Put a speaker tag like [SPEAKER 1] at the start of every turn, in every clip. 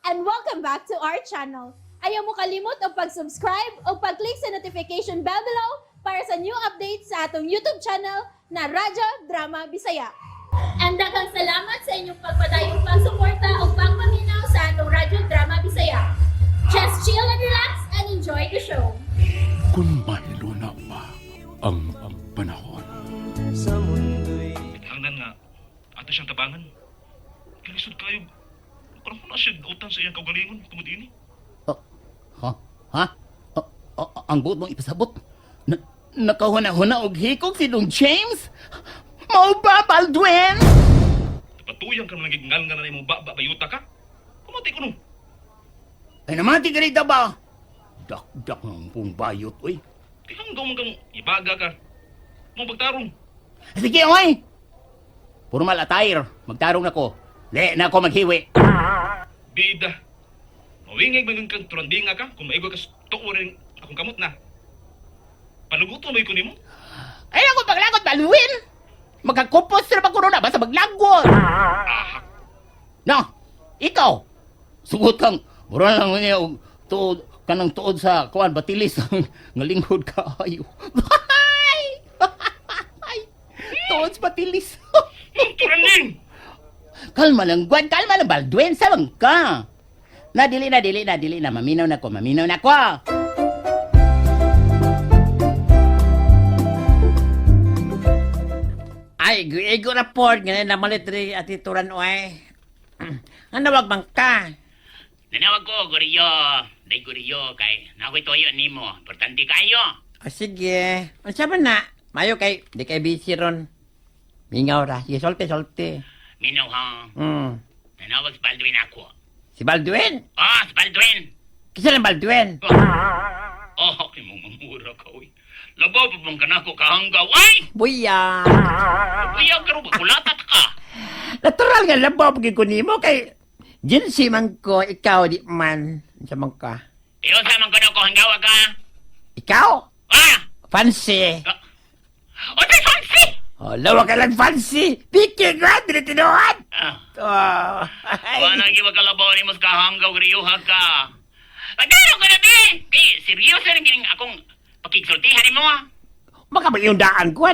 [SPEAKER 1] And welcome back to our channel. Ayaw mo kalimot og pag-subscribe o pag-click sa notification bell below para sa new updates sa atong YouTube channel na Radyo Drama Bisaya. And daghang salamat sa inyong pagpadayong pagsuporta o pagpaminaw sa atong Radyo Drama Bisaya. Just chill and relax and enjoy the show.
[SPEAKER 2] Kung mahiluna pa ang panahon.
[SPEAKER 3] Hangnan nga, ato siyang tabangan. Kalisod kayo. Parang kung na siya dautan sa iyang kaugalingon, tungod ini.
[SPEAKER 4] Oh, ha? Ha? Oh, oh, ang buot mong ipasabot? Na, nakahuna-huna og hikog si Dong James? Mao ba, Baldwin?
[SPEAKER 3] Napatuyang ka naman ngal nga na imong baba bayuta ka. Pumati ko no.
[SPEAKER 4] Ay namati ka rito ba? Dakdak ng pong bayot, uy.
[SPEAKER 3] Kaya ang man kang ibaga ka. Mong pagtarong.
[SPEAKER 4] Sige, oy! Formal attire. Magtarong na ko. Le na ako maghiwi.
[SPEAKER 3] Bida. Mawingig man kang turandinga ka kung maigo ka sa tuo rin akong kamot na. Panuguto mo ko nimo.
[SPEAKER 4] Ay ako paglagot, Baldwin! Magkakupos na ba ko na basta maglagot?
[SPEAKER 3] Ah,
[SPEAKER 4] No, ikaw. Sugot kang mura lang niya og tuod kanang tuod sa kuan batilis nga linghod kaayo. Ay! Ay! Tuod sa batilis.
[SPEAKER 3] Turanding!
[SPEAKER 4] Kalma lang, Gwen. Kalma lang, Baldwin. Sabang ka. Na, dili na, dili na, dili na. Maminaw na ko, maminaw na ko.
[SPEAKER 5] Ay, igo na po. Ganyan na malit rin at ituran oy. Ang nawag man ka.
[SPEAKER 4] Nanawag ko, Guriyo. Day Guriyo, kay nakoy toyo nimo. Importante kayo.
[SPEAKER 5] O sige. Ang sabi na? Mayo kay, di kay busy ron. Mingaw ra. Sige, solte, solte.
[SPEAKER 4] Minaw ha. Nanawag si Baldwin ako.
[SPEAKER 5] Si Baldwin.
[SPEAKER 4] Ah, si Baldwin.
[SPEAKER 5] Kisa ng Baldwin.
[SPEAKER 4] Oh, kay mong mamura ka, uy. Labaw pa bang kanako kahanggaw, ay!
[SPEAKER 5] Buya.
[SPEAKER 4] Buya ka ro, kulatat ka.
[SPEAKER 5] Natural nga labaw pag ko nimo kay Jinsi man ko, ikaw di man. Unsa man ka?
[SPEAKER 4] Iyo sa man kanako hanggaw ka.
[SPEAKER 5] Ikaw?
[SPEAKER 4] Ah!
[SPEAKER 5] Fancy.
[SPEAKER 4] O say fancy!
[SPEAKER 5] Oh, lawa ka lang fancy. Piki nga, dili tinuod.
[SPEAKER 4] Ah,
[SPEAKER 5] Oh.
[SPEAKER 4] wala nang gibagkalabaw ni mas kahanggaw griyuha ka. Pagdaro ka na, be! Kay, seryoso rin kining akong pakigsultihan nimo ah.
[SPEAKER 5] Makabayong daan ko.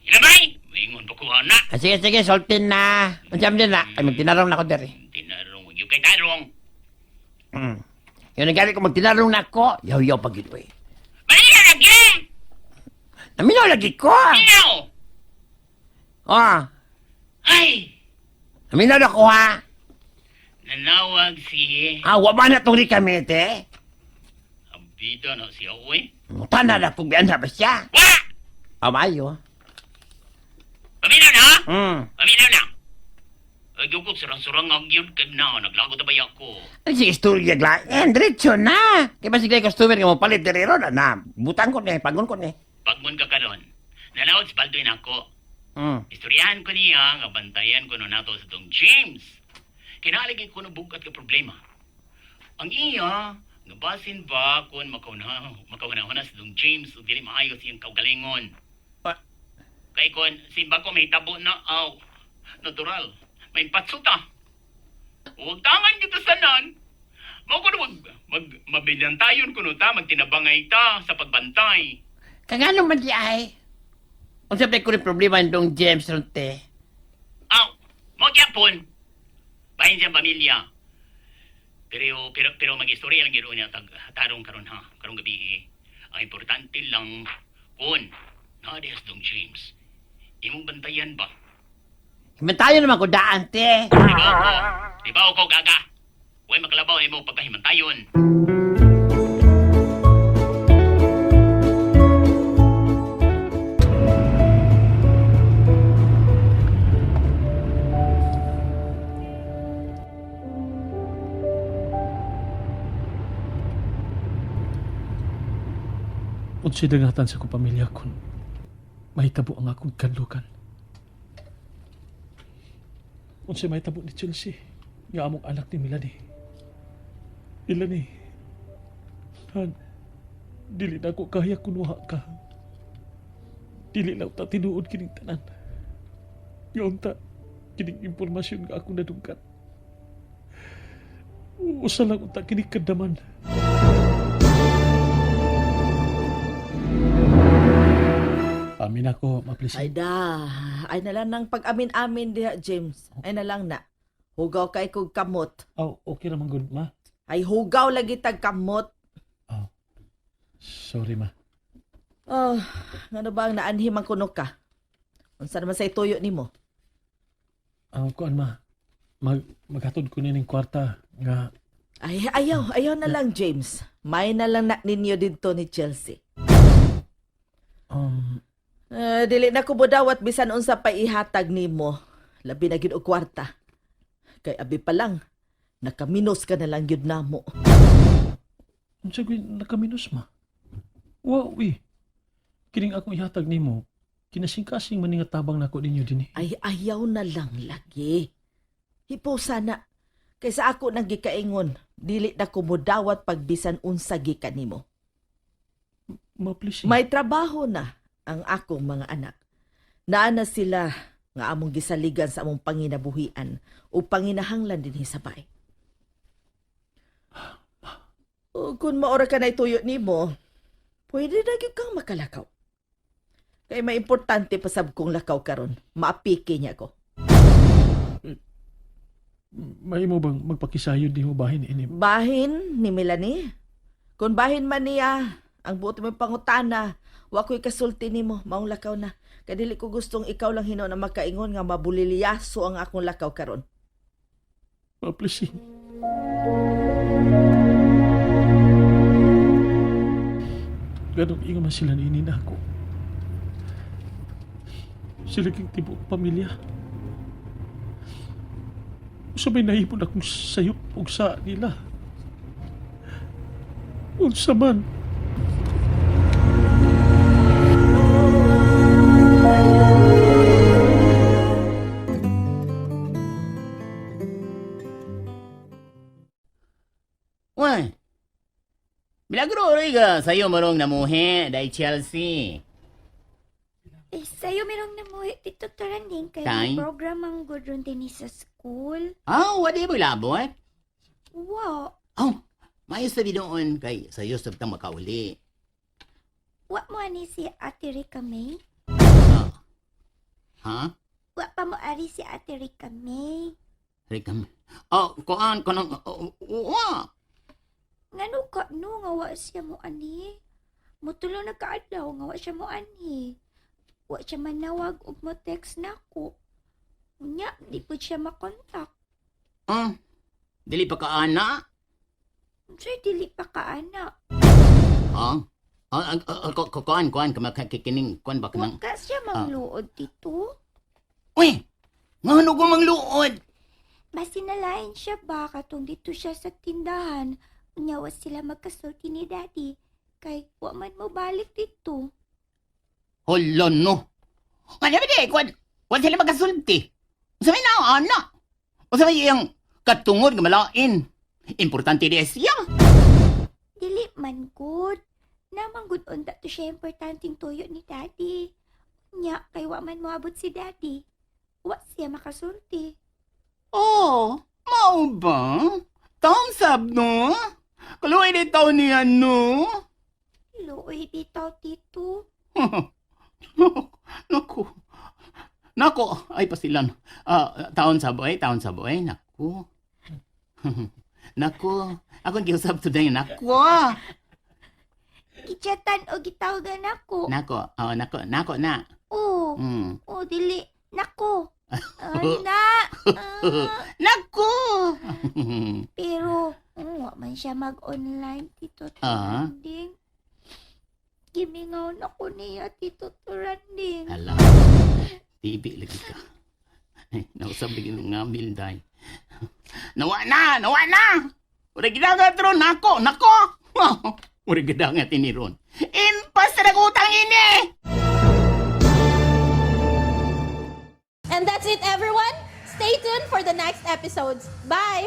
[SPEAKER 4] Ilabay! Maingon pa kuha na.
[SPEAKER 5] Ah, sige, sige, soltin na. Ang sabi na, ay magtinarong na ako dere.
[SPEAKER 4] Tinarong, yung kay tarong.
[SPEAKER 5] Yun ang gali ko, magtinarong na ako. Yaw-yaw pag ito eh.
[SPEAKER 4] Malinaw lagi!
[SPEAKER 5] Naminaw lagi ko.
[SPEAKER 4] Minaw!
[SPEAKER 5] Oh,
[SPEAKER 4] Ay!
[SPEAKER 5] naminaw na ko ha.
[SPEAKER 4] Nanawag si...
[SPEAKER 5] Ah, wa ba na itong kami, te?
[SPEAKER 4] Ang bida na siya, uy.
[SPEAKER 5] Tana na kung biyan na ba siya?
[SPEAKER 4] Wa!
[SPEAKER 5] Ah, maayo.
[SPEAKER 4] Paminaw na, ha? Paminaw na. Ay, gugog, surang-surang ang yun ka na. Naglago na ba ako?
[SPEAKER 5] Ay, sige, istorya glaen. Diretso na. Kaya ba sige, customer nga mo palit dere ron, na. Butan ko ni, pagon ko ni.
[SPEAKER 4] Pagmun ka karon, nanawag si Baldwin ako. Istoryahan ko niya nga bantayan ko no nato sa dong James. Kinaligay ko no bugkat ka problema. Ang iya, nga basin ba kung makauna-una sa dong James ug dili maayo siyang kaugalingon.
[SPEAKER 5] Ah.
[SPEAKER 4] Kay kon simba ko may tabo na aw. Natural, may patsuta. Huwag tangan kita sanan. Mao ko mag, mag mabilyan tayon kuno ta magtinabangay ta sa pagbantay.
[SPEAKER 5] Kagano man di ay? Unsa ba ko rin problema dong James ron, te?
[SPEAKER 4] Aw, mo gyapon. Bahin siyang pamilya. Pero pero pero mag-istorya lang gyud niya tag tarong karon ha, karong gabi. Eh. Ang importante lang kun naa dong James. Imong bantayan ba?
[SPEAKER 5] Himantayo naman ko daan, te.
[SPEAKER 4] Di ba ako? Di ba ako gaga? Huwag makalabaw imo pagkahimantayon.
[SPEAKER 6] Unsay dangatan sa akong pamilya kung mahitabo ang akong kanlukan. Unsay mahitabo ni Chelsea nga among anak ni Melanie. Melanie, Han, dili na ako kaya kunuha ka. Dili lang ta tinuod kining tanan. Ngayon ta, kining impormasyon nga akong nadungkat. Usa lang unta kini kadaman. Amin ako, maplis.
[SPEAKER 7] Ay da, ay na lang nang pag-amin-amin diha, James. Ay na lang na. Hugaw kay kog kamot.
[SPEAKER 6] Oh, okay naman good, ma.
[SPEAKER 7] Ay hugaw lagi tag kamot.
[SPEAKER 6] Sorry, ma.
[SPEAKER 7] Oh, ngano ba ang naanhi man kuno ka? Unsa naman say tuyo nimo?
[SPEAKER 6] Ang kuan, ma. Maghatod ko nining kwarta nga
[SPEAKER 7] Ay, ayaw, ayaw na lang, James. May na lang na ninyo didto ni Chelsea. Eh, dili na ko budawat bisan unsa pa ihatag nimo. Labi na gyud og kwarta. Kay abi pa lang, nakaminos ka na lang gyud namo.
[SPEAKER 6] Unsa gyud nakaminos, ma? Wow, eh. Kining akong ihatag nimo, kinasing-kasing man nga tabang nako ninyo dinhi.
[SPEAKER 7] Ay, ayaw na lang lagi. Hipusa na. Kaysa ako nang gikaingon, dili na ko mudawat pagbisan unsa gikan nimo.
[SPEAKER 6] Ma, please.
[SPEAKER 7] May trabaho na ang akong mga anak. Naa na sila nga among gisaligan sa among panginabuhian o panginahanglan dinhi sa bay. O, kung maora ka na ituyo nimo, pwede na gyud kang makalakaw. Kay may importante pa sab kong lakaw karon, maapiki niya ko.
[SPEAKER 6] Mahimo bang magpakisayod nimo bahin ini?
[SPEAKER 7] Bahin ni Melanie. Kung bahin man niya, ang buot mo pangutana, wa ko'y kasulti nimo, maong lakaw na. Kadili ko gustong ikaw lang hino na makaingon nga mabulilyaso ang akong lakaw karon.
[SPEAKER 6] Ma, please. Ganong ingon man sila niini na ako. Sila king tibuok pamilya. Unsa may nahimon akong sayop og sa nila. Unsa man.
[SPEAKER 5] Uy. Milagro oray ka sa'yo marong namuhi, dahil Chelsea.
[SPEAKER 8] Eh, sa'yo merong namuhi, Tito Toranding, kay
[SPEAKER 5] Tay?
[SPEAKER 8] may program ang good ron din sa school.
[SPEAKER 5] Ah, wala mo labot?
[SPEAKER 8] Wa,
[SPEAKER 5] Oh, maayos sabi doon kay sa'yo sabtang makauli.
[SPEAKER 8] wa mo ani si Ate Rica May?
[SPEAKER 5] Ah. Ha?
[SPEAKER 8] Wa pa mo ari si Ate Rica May?
[SPEAKER 5] Rikam. Oh, kuan ko nang oh, wa.
[SPEAKER 8] Ngano ka no nga wa siya mo ani? Mutulo na kaadlaw nga wa siya mo ani. Wa siya manawag og mo text nako. Unya, di po siya makontak.
[SPEAKER 5] Ah. Dili pa ka ana?
[SPEAKER 8] Unsay dili pa ka ana.
[SPEAKER 5] Ah. Ah, ah, ah, kuan kuan ka makakikining kuan ba
[SPEAKER 8] Wa
[SPEAKER 5] kanang.
[SPEAKER 8] ka siya mangluod dito.
[SPEAKER 5] Uy. Ngano ko mangluod?
[SPEAKER 8] Masinalain siya ba katong dito siya sa tindahan. Unya wa sila magkasulti ni Daddy. Kay wa man mo balik dito.
[SPEAKER 5] Hala no. Ano ba di kuan? Kuan sila magasulti. Unsa may na ana? Unsa may iyang katungod nga malain? Importante di siya.
[SPEAKER 8] Dili man good. Namang good unta to siya importanteng tuyo ni Daddy. Unya kay wa man moabot si Daddy. Wa siya makasulti.
[SPEAKER 5] Oh, mao ba? Thumbs up, no? Kaluoy di taon niya, no?
[SPEAKER 8] Luoy bitaw tito.
[SPEAKER 5] Naku. Nako, ay pasilan. Ah, taon sa boy, taon sa boy. Naku. Naku, akong giusap today, naku.
[SPEAKER 8] Gichatan o gitawagan ako.
[SPEAKER 5] Nako, oh, nako, nako na.
[SPEAKER 8] Oo. Oh, dili. Nako. Ana. Ah.
[SPEAKER 5] Naku.
[SPEAKER 8] Pero, wa man siya mag-online, Tito Turanding. Gimingaw na ko niya, Tito Turanding.
[SPEAKER 5] Hala. Tibi lagi ka. Ay, nausap lagi ng ngamil, day. Nawa na! Nawa na! Ura gidangat ron! Nako! Nako! Ura gidangat ini ron. Impas na nagutang ini!
[SPEAKER 1] And that's it, everyone. Stay tuned for the next episodes. Bye!